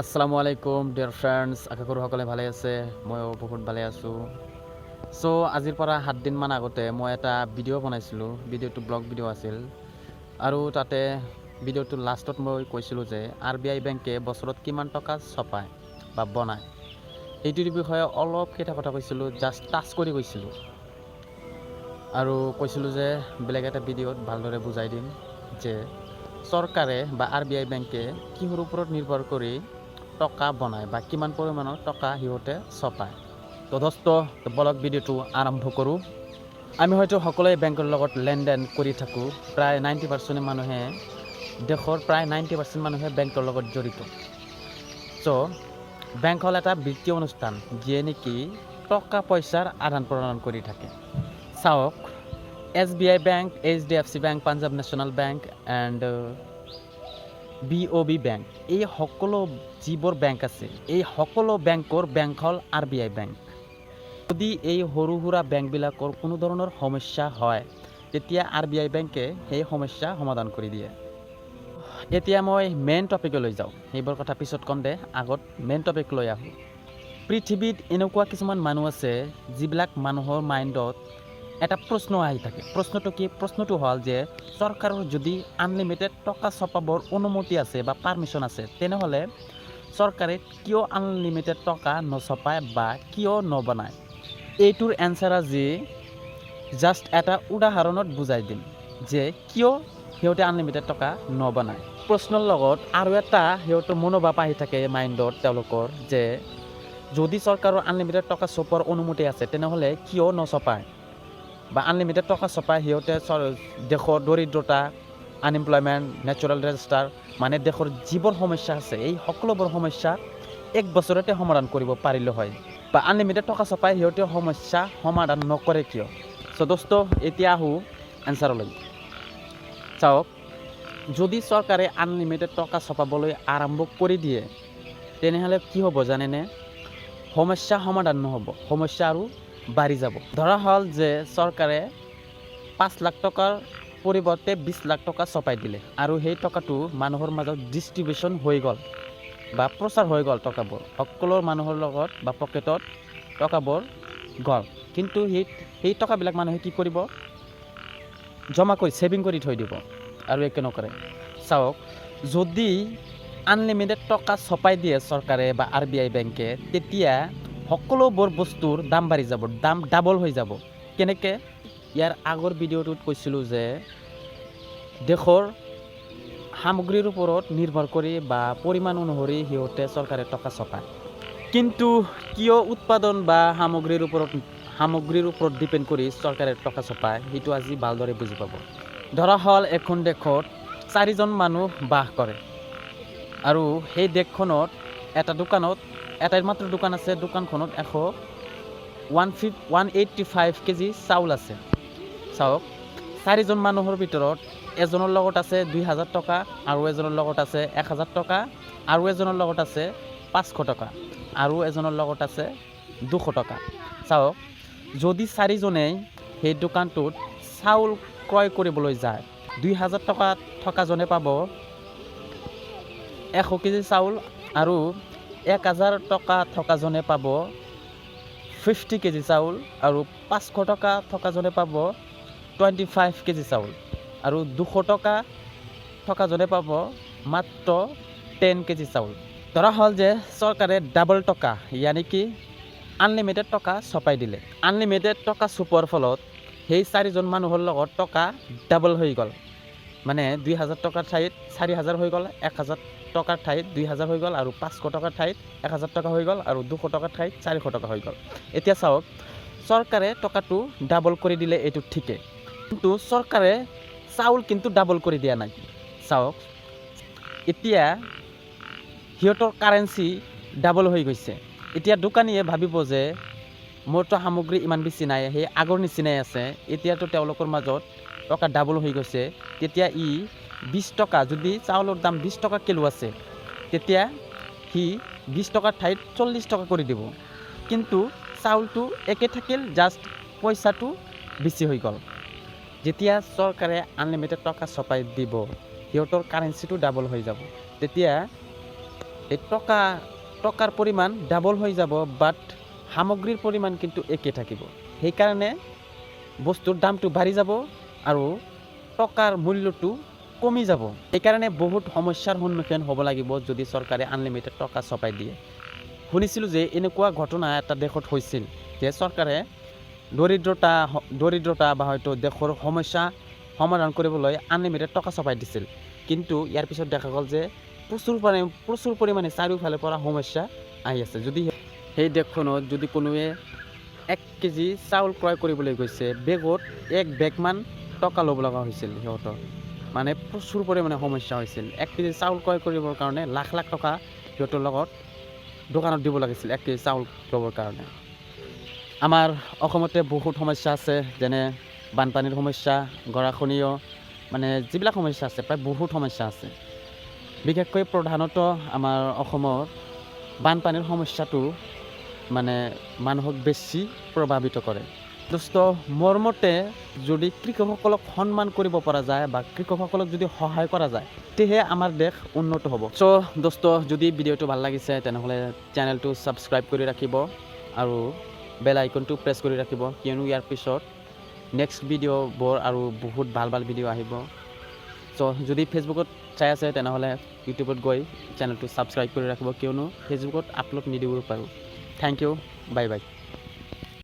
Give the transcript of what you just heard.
আসসালামু আলাইকুম dear friends, আশা কৰোঁ সকলোৱে ভালে আছে। ময়ো বহুত ভালে আছোঁ। চ' আজিৰ পৰা 7 দিনমান আগতে মই এটা ভিডিঅ' বনাইছিলোঁ। ভিডিঅ'টো ব্লগ ভিডিঅ' আছিল আৰু তাতে ভিডিঅ'টোৰ লাষ্টত মই কৈছিলোঁ যে আৰবিআই বেংকে বছৰত কিমান টকা ছপায় বা বনায়, সেইটোৰ বিষয়ে অলপ কেইটা কথা কৈছিলোঁ, জাষ্ট টাচ কৰি কৈছিলোঁ আৰু কৈছিলোঁ যে বেলেগ এটা ভিডিঅ'ত ভালদৰে বুজাই দিম যে চৰকাৰে বা আৰবিআই বেংকে কিহৰ ওপৰত নিৰ্ভৰ কৰি টকা বনায় বা কিমান পৰিমাণৰ টকা সিহঁতে ছপায়। তো দোস্ত, বলক, ভিডিঅ'টো আৰম্ভ কৰোঁ। আমি হয়তো সকলোৱে বেংকৰ লগত লেনদেন কৰি থাকোঁ। প্ৰায় 90% মানুহে, দেশৰ প্ৰায় 90% মানুহে বেংকৰ লগত জড়িত। চ' বেংক হ'ল এটা বিত্তীয় অনুষ্ঠান, যিয়ে নেকি টকা পইচাৰ আদান প্ৰদান কৰি থাকে। চাওক, SBI bank, HDFC bank, Punjab national bank and BOB bank, এই সকলো যিবোৰ বেংক আছে, এই সকলো বেংকৰ বেংক হ'ল আৰবিআই বেংক। যদি এই সৰু সুৰা বেংকবিলাকৰ কোনো ধৰণৰ সমস্যা হয়, তেতিয়া আৰবিআই বেংকে সেই সমস্যা সমাধান কৰি দিয়ে। এতিয়া মই মেইন টপিকলৈ যাওঁ। সেইবোৰ কথা পিছত ক'ম দে, আগত মেইন টপিক লৈ আহোঁ। পৃথিৱীত এনেকুৱা কিছুমান মানুহ আছে, যিবিলাক মানুহৰ মাইণ্ডত এটা প্ৰশ্ন আহি থাকে। প্ৰশ্নটো কি? প্ৰশ্নটো হ'ল যে চৰকাৰৰ যদি আনলিমিটেড টকা ছপাবৰ অনুমতি আছে বা পাৰ্মিশ্যন আছে, তেনেহ'লে চৰকাৰে কিয় আনলিমিটেড টকা নছপায় বা কিয় নবনায়? এইটোৰ এনচাৰ আজি জাষ্ট এটা উদাহৰণত বুজাই দিম যে কিয় সিহঁতে আনলিমিটেড টকা নবনায়। প্ৰশ্নৰ লগত আৰু এটা সিহঁতৰ মনোভাৱ আহি থাকে মাইণ্ডত তেওঁলোকৰ যে যদি চৰকাৰৰ আনলিমিটেড টকা ছপোৱাৰ অনুমতি আছে, তেনেহ'লে কিয় নছপায় বা আনলিমিটেড টকা ছপাই সিহঁতে দেশৰ দৰিদ্ৰতা, আনএমপ্লয়মেণ্ট, নেচাৰেল ডিজাষ্টাৰ, মানে দেশৰ যিবোৰ সমস্যা আছে, এই সকলোবোৰ সমস্যা এক বছৰতে সমাধান কৰিব পাৰিলে হয় বা আনলিমিটেড টকা ছপাই সিহঁতে সমস্যা সমাধান নকৰে কিয়? চ' দোস্ত, এতিয়া আহোঁ এনচাৰলৈ। চাওক, যদি চৰকাৰে আনলিমিটেড টকা ছপাবলৈ আৰম্ভ কৰি দিয়ে, তেনেহ'লে কি হ'ব জানেনে? সমস্যা সমাধান নহ'ব, সমস্যা আৰু বাঢ়ি যাব। ধৰা হ'ল যে চৰকাৰে 5 লাখ টকাৰ পৰিৱৰ্তে 20 লাখ টকা ছপাই দিলে আৰু সেই টকাটো মানুহৰ মাজত ডিষ্ট্ৰিবিউশ্যন হৈ গ'ল বা প্ৰচাৰ হৈ গ'ল। টকাবোৰ সকলো মানুহৰ লগত বা পকেটত টকাবোৰ গ'ল। কিন্তু সেই টকাবিলাক মানুহে কি কৰিব? জমা কৰি ছেভিং কৰি থৈ দিব আৰু একো নকৰে। চাওক, যদি আনলিমিটেড টকা ছপাই দিয়ে চৰকাৰে বা আৰবিআই বেংকে, তেতিয়া সকলোবোৰ বস্তুৰ দাম বাঢ়ি যাব, দাম ডাবল হৈ যাব। কেনেকৈ? ইয়াৰ আগৰ ভিডিঅ'টোত কৈছিলোঁ যে দেশৰ সামগ্ৰীৰ ওপৰত নিৰ্ভৰ কৰি বা পৰিমাণ অনুসৰি সিহঁতে চৰকাৰে টকা ছপায়। কিন্তু কিয় উৎপাদন বা সামগ্ৰীৰ ওপৰত ডিপেণ্ড কৰি চৰকাৰে টকা ছপায়, সেইটো আজি ভালদৰে বুজি পাব। ধৰা হ'ল এখন দেশত চাৰিজন মানুহ বাস কৰে আৰু সেই দেশখনত এটা দোকানত, এটাই মাত্ৰ দোকান আছে। দোকানখনত এশ ওৱান ফিফ 185 কেজি চাউল আছে। চাওক, চাৰিজন মানুহৰ ভিতৰত এজনৰ লগত আছে 2000 টকা আৰু এজনৰ লগত আছে 1000 টকা আৰু এজনৰ লগত আছে 500 টকা আৰু এজনৰ লগত আছে 200 টকা। চাওক, যদি চাৰিজনেই সেই দোকানটোত চাউল ক্ৰয় কৰিবলৈ যায়, 2000 টকা থকাজনে পাব 100 কেজি চাউল আৰু 1000 টকা থকাজনে পাব 50 কেজি চাউল আৰু 500 টকা থকাজনে পাব 25 কেজি চাউল আৰু 200 টকা থকাজনে পাব মাত্ৰ 10 কেজি চাউল। ধৰা হ'ল যে চৰকাৰে ডাবল টকা, ইয়ানি কি আনলিমিটেড টকা ছপাই দিলে। আনলিমিটেড টকা ছপোৱাৰ ফলত সেই চাৰিজন মানুহৰ লগত টকা ডাবল হৈ গ'ল। মানে 2000 টকাৰ ঠাইত 4000 হৈ গ'ল, 1000 টকাৰ ঠাইত 2000 হৈ গ'ল আৰু 500 টকাৰ ঠাইত 1000 টকা হৈ গ'ল আৰু 200 টকাৰ ঠাইত 400 টকা হৈ গ'ল। এতিয়া চাওক, চৰকাৰে টকাটো ডাবল কৰি দিলে, এইটো ঠিকে, কিন্তু চৰকাৰে চাউল কিন্তু ডাবল কৰি দিয়া নাই। চাওক, এতিয়া সিহঁতৰ কাৰেঞ্চি ডাবল হৈ গৈছে। এতিয়া দোকানীয়ে ভাবিব যে মোৰতো সামগ্ৰী ইমান বেছি নাই, সেই আগৰ নিচিনাই আছে। এতিয়াতো তেওঁলোকৰ মাজত টকা ডাবল হৈ গৈছে। তেতিয়া ই 20 টকা, যদি চাউলৰ দাম 20 টকা কিলো আছে, তেতিয়া সি 20 টকাৰ ঠাইত 40 টকা কৰি দিব। কিন্তু চাউলটো একে থাকিল, জাষ্ট পইচাটো বেছি হৈ গ'ল। যেতিয়া চৰকাৰে আনলিমিটেড টকা ছপাই দিব, সিহঁতৰ কাৰেঞ্চিটো ডাবল হৈ যাব। তেতিয়া এই টকাৰ পৰিমাণ ডাবল হৈ যাব, বাট সামগ্ৰীৰ পৰিমাণ কিন্তু একে থাকিব। সেইকাৰণে বস্তুৰ দামটো বাঢ়ি যাব আৰু টকাৰ মূল্যটো কমি যাব। সেইকাৰণে বহুত সমস্যাৰ সন্মুখীন হ'ব লাগিব যদি চৰকাৰে আনলিমিটেড টকা ছপাই দিয়ে। শুনিছিলোঁ যে এনেকুৱা ঘটনা এটা দেশত হৈছিল যে চৰকাৰে দৰিদ্ৰতা বা হয়তো দেশৰ সমস্যা সমাধান কৰিবলৈ আনলিমিটেড টকা ছপাই দিছিল। কিন্তু ইয়াৰ পিছত দেখা গ'ল যে প্ৰচুৰ পৰিমাণে চাৰিওফালৰ পৰা সমস্যা আহি আছে। যদি সেই দেশখনত যদি কোনোৱে 1 কেজি চাউল ক্ৰয় কৰিবলৈ গৈছে, বেগত এক বেগমান টকা ল'ব লগা হৈছিল সিহঁতৰ। মানে প্ৰচুৰ পৰিমাণে সমস্যা হৈছিল। 1 কেজি চাউল ক্ৰয় কৰিবৰ কাৰণে লাখ লাখ টকা সিহঁতৰ লগত দোকানত দিব লাগিছিল 1 কেজি চাউল ল'বৰ কাৰণে। আমাৰ অসমতে বহুত সমস্যা আছে, যেনে বানপানীৰ সমস্যা, গৰাখহনীয়, মানে যিবিলাক সমস্যা আছে, প্ৰায় বহুত সমস্যা আছে। বিশেষকৈ প্ৰধানতঃ আমাৰ অসমৰ বানপানীৰ সমস্যাটো মানে মানুহক বেছি প্ৰভাৱিত কৰে। দোস্ত, মোৰ মতে যদি কৃষকসকলক সন্মান কৰিব পৰা যায় বা কৃষকসকলক যদি সহায় কৰা যায়, তেতিয়াহে আমাৰ দেশ উন্নত হ'ব। চ' দোস্ত, যদি ভিডিঅ'টো ভাল লাগিছে, তেনেহ'লে চেনেলটো ছাবস্ক্ৰাইব কৰি ৰাখিব আৰু বেল আইকনটো প্ৰেছ কৰি ৰাখিব, কিয়নো ইয়াৰ পিছত নেক্সট ভিডিঅ'বোৰ আৰু বহুত ভাল ভাল ভিডিঅ' আহিব। চ' যদি ফেচবুকত চাই আছে, তেনেহ'লে ইউটিউবত গৈ চেনেলটো ছাবস্ক্ৰাইব কৰি ৰাখিব, কিয়নো ফেচবুকত আপলোড নিদিব পাৰোঁ। Thank you, bye bye.